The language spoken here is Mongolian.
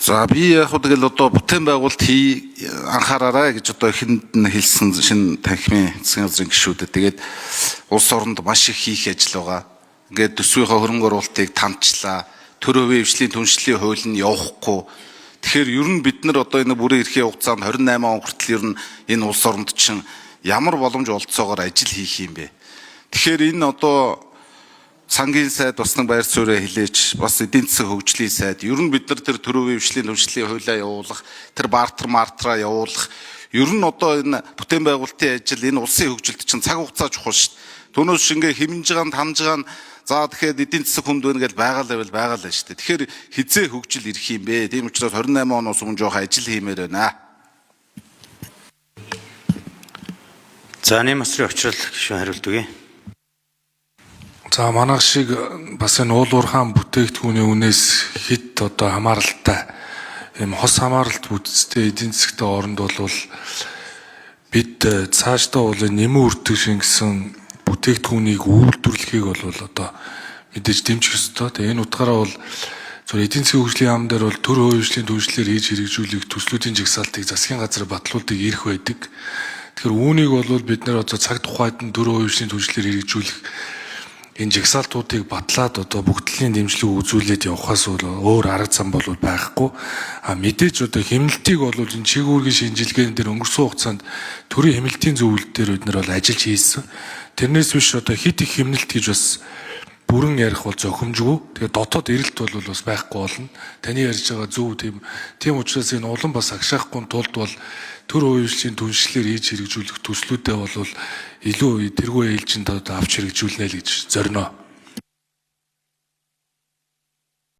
За, би яг хөө тэгэл одоо бүтээн байгуулалт хий, анхаараарай гэж одоо эхэнд нь хэлсэн шинэ танхимын засгийн газрын гишүүдэд. Тэгээд улс оронд маш их хийх ажил байгаа. Ингээд төсвийнхөө хөрөнгө оруулалтыг тамчлаа. Төр хувийн хвшлийн түншлэлийн хууль нь явахгүй. Тэгэхээр ер нь бид нар одоо энэ бүрэн эрхийн хугацаанд 28 он хүртэл ер нь энэ улс оронд чинь ямар боломж олдсоогоор ажил хийх юм бэ? Тэгэхээр энэ одоо сангийн сайд бас нэг байр сууриа хилээч, бас эдийн засаг хөгжлийн сайд, ер нь бид нар тэр төрийн хвшлийн түншлэлийн хуулиа явуулах, тэр бартер мартраа явуулах, ер нь одоо энэ бүтээн байгуулалтын ажил энэ улсын хөгжилд чинь цаг хугацаа чухал шүү дээ. Түүнээс ингээ хэмнэж байгаа нь таньж байгаа нь, за, тэгэхээр эдийн засаг хүнд байна гэж байгаа л байвал байгаа л шүү дээ. Тэгэхээр хизээ хөгжил ирэх юм бэ? Тийм учраас 28 оноос өмнө жоох ажил хиймээр байна. За, Нэмасрын учрал гишүүн хариулт өгье. За, манайх шиг бас энэ уул уурхаан бүтээгдэхүүний үнээс хэд одоо хамааралтай ийм хос хамааралт бүтцтэй эдийн засгтай оронд бол бид цаашдаа бол нэмэн үрдэг шингэсэн бүтээгдэхүүнийг үйлдвэрлэхийг бол одоо мэдээж дэмжих ёстой. Тэгээ энэ утгаараа бол зөв эдийн засгийн хөгжлийн яам дээр бол төр хувийн түншлэлээр хийж хэрэгжүүлэх төслүүдийн жагсаалтыг засгийн газар батлуулдаг эрх байдаг. Тэгэхээр үүнийг бол бид нэр одоо цаг тухайд нь төр хувийн түншлэлээр хэрэгжүүлэх энэ жагсаалтуудыг батлаад одоо бүх төрлийн дэмжлэг үзүүлээд явахаас өөр арга зам бол байхгүй. А мэдээж одоо хэмнэлтийг бол энэ чигүүргийн шинжилгээний дээр өнгөрсөн хугацаанд төрийн хэмнэлтийн зөвлөлт дээр бид нар бол ажиллаж хийсэн. Тэрнээс биш одоо хит их хэмнэлт гэж бас бүрэн ярих бол зохимжгүй. Тэгээ дотоод эрэлт бол бас байхгүй болно. Таны ярьж байгаа зөв, тийм учраас энэ улам бас агшаахгүй тулд бол төр хувийн түншлэлээр хийж хэрэгжүүлэх төслүүдээ бол илүү тэргүй ээлжинд одоо авч хэрэгжүүлнэ л гэж зорино.